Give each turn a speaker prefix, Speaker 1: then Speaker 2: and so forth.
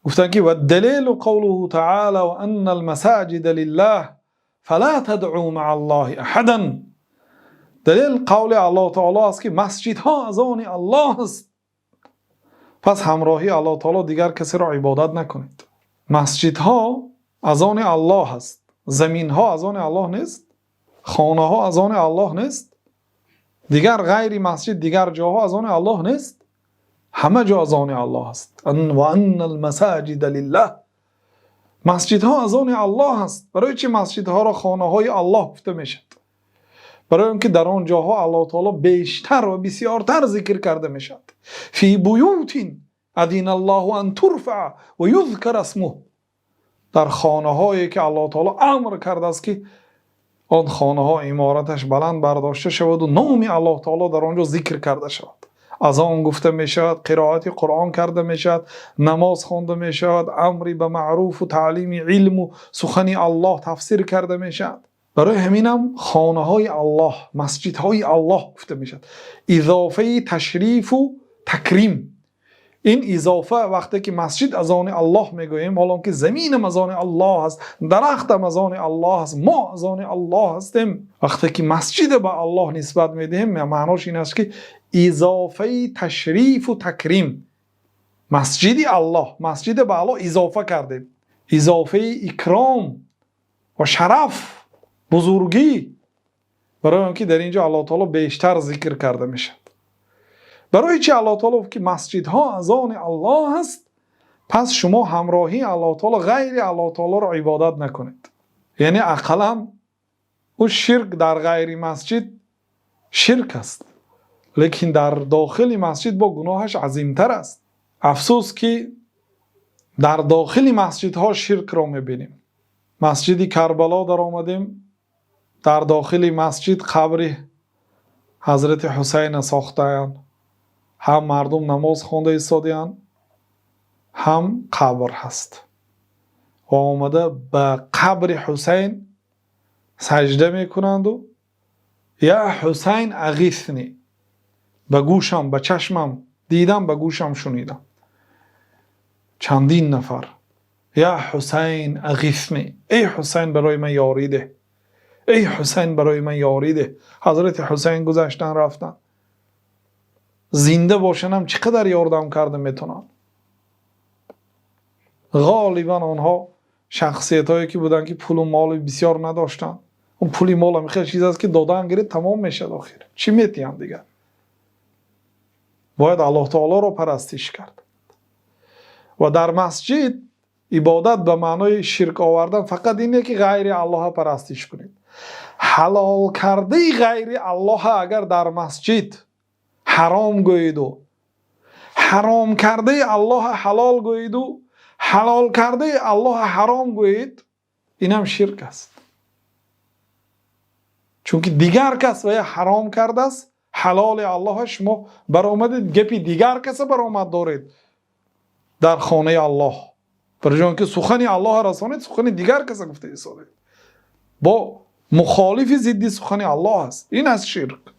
Speaker 1: Гуфтанд, ки والدليل قوله تعالى وأن المساجد لله فلا تدعوا مع الله أحدا. Далел қавли Аллоҳ таоло аст, ки масҷидҳо аз они Аллоҳ аст, пас ҳамроҳи Аллоҳ таоло дигар касеро ибодат накунед. Масҷидҳо аз они Аллоҳ аст, заминҳо аз они Аллоҳ нест, хонаҳо аз они Аллоҳ нест, дигар ғайри масҷид дигар ҷоҳо аз они Аллоҳ нест, ҳама ҷо аз они Аллоҳ аст. وأن المساجد لله. Масҷидҳо аз они Аллоҳ аст. Барои чӣ масҷидҳоро хонаҳои Аллоҳ гуфта мешавад? Барои он ки дар он ҷоҳо Аллоҳ таоло бештар ва бисёртар зикр карда мешавад. في بيوت أذن الله أن ترفع ويذكر اسمه. Дар хонаҳое ки Аллоҳ таоло амр кардааст, ки он хонаҳо имораташ баланд бардошта шаваду номи Аллоҳ таоло дар он ҷо зикр карда шавад, азон гуфта мешавад, қироати Қуръон карда мешавад, намоз хонда мешавад, амри ба маъруфу таълими илму сухани Аллоҳ тафсир карда мешавад. Барои ҳаминам хонаҳои Аллоҳ, масҷидҳои Аллоҳ гуфта мешавад. Изофаи ташрифу такрим. Ин изофа, вақте ки масҷид аз они Аллоҳ мегӯем, ҳолон ки заминам аз они Аллоҳ аст, дарахтам аз они Аллоҳ аст, мо аз они Аллоҳ ҳастем, вақте ки масҷида ба Аллоҳ нисбат медиҳем, маънош ин аст, ки изофаи ташрифу такрим, масҷиди Аллоҳ, масҷида ба Аллоҳ изофа кардем, изофаи икром ва шараф, бузургӣ, барои он ки дар ин ҷо Аллоҳ таоло бештар зикр карда мешавад. Барои чи Аллоҳ таоло гуфт, ки масҷидҳо аз они Аллоҳ аст, пас шумо ҳамроҳии Аллоҳ таоло ғайри Аллоҳ таолоро ибодат накунед? Яъне ақаллан ӯ ширк дар ғайри масҷид ширк аст, лекин дар дохили масҷид бо гуноҳаш азимтар аст. Афсӯс, ки дар дохили масҷидҳо ширкро мебинем. Масҷиди Карбало даромадем, дар дохили масҷид қабри ҳазрати Ҳусайна сохтаанд. Ҳам мардум намоз хонда истодианд, ҳам қабр ҳаст ва омада ба қабри Ҳусайн саҷда мекунанду «يا حسين أغثني». Ба гӯшам, ба чашмам дидам, ба гӯшам шунидам, чандин нафар «يا حسين أغثني», эй Ҳусайн, барои ман ёрӣ деҳ, эй Ҳусайн, барои ман ёрӣ деҳ. Ҳазрати Ҳусайн гузаштан, рафтан. Зинда бошанам, чӣ қадар ёрдам карда метавонанд? Ғолибан онҳо шахсиятҳое ки буданд, ки пулу моли бисёр надоштанд. Он пули мол ҳам хел чиз аст, ки додан гиред, тамом мешавад. Охир чӣ метиҳанд дигар? Бояд Аллоҳ таолоро парастиш кард. Ва дар масҷид ибодат ба маънои ширк овардан фақат ине, ки ғайри Аллоҳа парастиш кунед. Ҳалол кардаи ғайри Аллоҳа агар дар масҷид ҳаром гӯиду, ҳаром кардаи Аллоҳа ҳалол гӯиду, ҳалол кардаи Аллоҳа ҳаром гӯед, инам ширк аст, чунки дигар кас вая ҳаром кардааст. Ҳалоли Аллоҳа шумо баромадед, гапи дигар каса баромад доред дар хонаи Аллоҳ. Барои он ки сухани Аллоҳа расонед, сухани дигар каса гуфта истодед, бо мухолифи зидди сухани Аллоҳ аст. Ин аст ширк.